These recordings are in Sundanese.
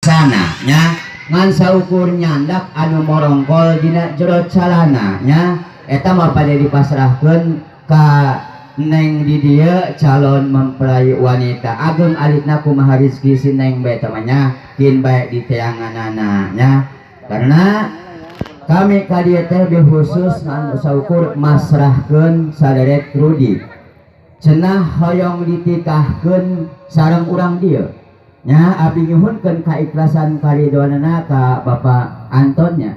Sana nya, ngan saukur nyandak anu morongkol dina jero calana nya, eta mah pada dipasrahkeun ka neng di dieu, calon mempelai wanita. Ageng alitna kumaha rezeki si neng bae teh mah nya, kin bae di teanganana nya, karena kami ka dieu teh bil khusus ngan saukur masrahkeun saderek Rudi, cenah hoyong ditikahkeun sareng urang dieu nya. Abdi nyuhunkeun kaikhlasan karidhoanana ka Bapak Antonnya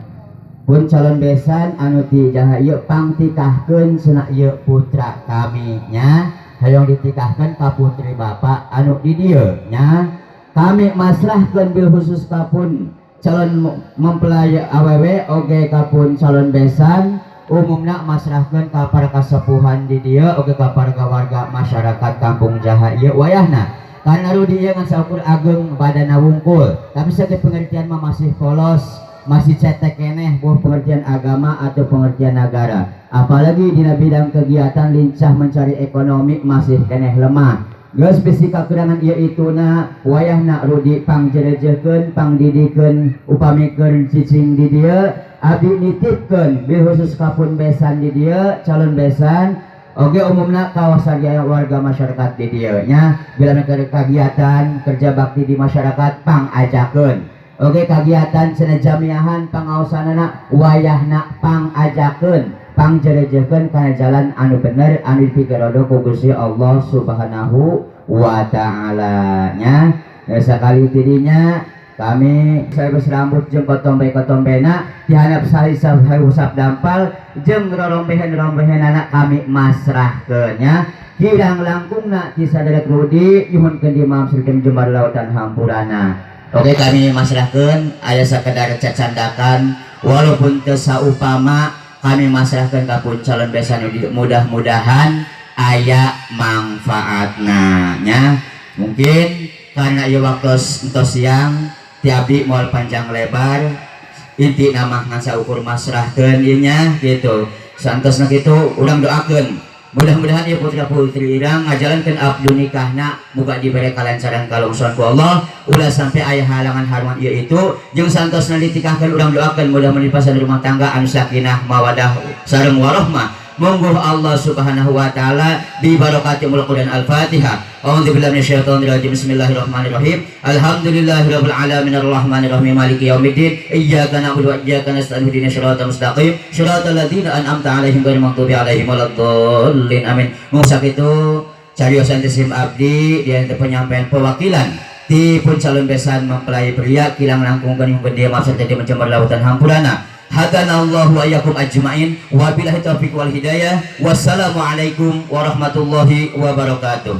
pun calon besan anu ti Jaha ieu, pangtikahkeun cenah ieu putra kami nya, hoyong ditikahkeun ka putri Bapak anu di dieu nya. Kami masrahkeun bil khusus kapun calon mempelai awewe oge kapun calon besan, umumna masrahkeun ka para kasepuhan di dieu oge ka para warga masyarakat kampung Jaha ieu wayahna, karena Rudi ieu ngan saukur ageng badana wungkul, tapi segi pengertian mah masih polos, masih cetek keneh, buah pengertian agama atau pengertian negara, apalagi dina bidang kegiatan lincah mencari ekonomi masih keneh lemah. Geus bisi kakurangan ieu ituna, wayahna Rudi pangjerejehkeun, pangdidikeun. Upami keur cicing di dieu, abdi nitipkeun bil khusus kapun besan di dieu, calon besan oge umumna kawasan warga masyarakat di dieu nya, bila keur kegiatan kerja bakti di masyarakat pangajakeun, oge kegiatan cenah jamiahan pangaosanana wayahna pangajakeun, pangjerejehkeun kana jalan anu bener anu dipikerodo ku Gusti Allah Subhanahu wa Ta'ala nya. Ya, sakali tidinya kami saya rambut jeung kotombe kotombena dihandap sali usap dampal jeung rorombehen rombehenana kami masrahkeun nya. Kirang langkungna ti saderek Rudi nyuhunkeun di maaf sareng jembar lautan hampurana. Oke, kami masrahkeun aya sakedar cacandakan walaupun teu saupama, kami masrahkeun ka pun calon besan, mudah-mudahan aya manfaatna nya. Mungkin karena ieu waktu entos siang, ti abdi moal panjang lebar, inti nama ngan saukur masrahkeun ieu nya gitu. Santosna kitu, urang doakeun mudah-mudahan ieu putra putri urang ngajalankeun abdu nikahna muga dibere kalancaran kalungsuhan ku Allah, ulah sampai aya halangan haruan ieu itu. Jeung santosna ditikahkeun, urang doakeun mudah-mudahan dipasan rumah tangga anu sakinah, mawadah sareng warohmah. Monggo Allah Subhanahu wa Taala bi barakati Quran. Al-Fatihah. A'udzu billahi minasyaitonir rajim. Bismillahirrahmanirrahim. Alhamdulillahirabbil alamin arrahmanir rahim maliki yaumiddin. Iyyaka na'budu wa iyyaka nasta'in ihdinas siratal mustaqim. Siratal ladzina an'amta 'alaihim ghairil maghdubi 'alaihim waladdallin. Amin. Mung sakitu cariosan ti sim abdi di penyampaian perwakilan di pun calon besan mempelai pria, kirang langkung nyuhunkeun dia maaf serta di mencemar lautan hampurana. Hadanallahu wa iyyakum ajmain, wabillahi taufiq wal hidayah, wassalamualaikum warahmatullahi wabarakatuh.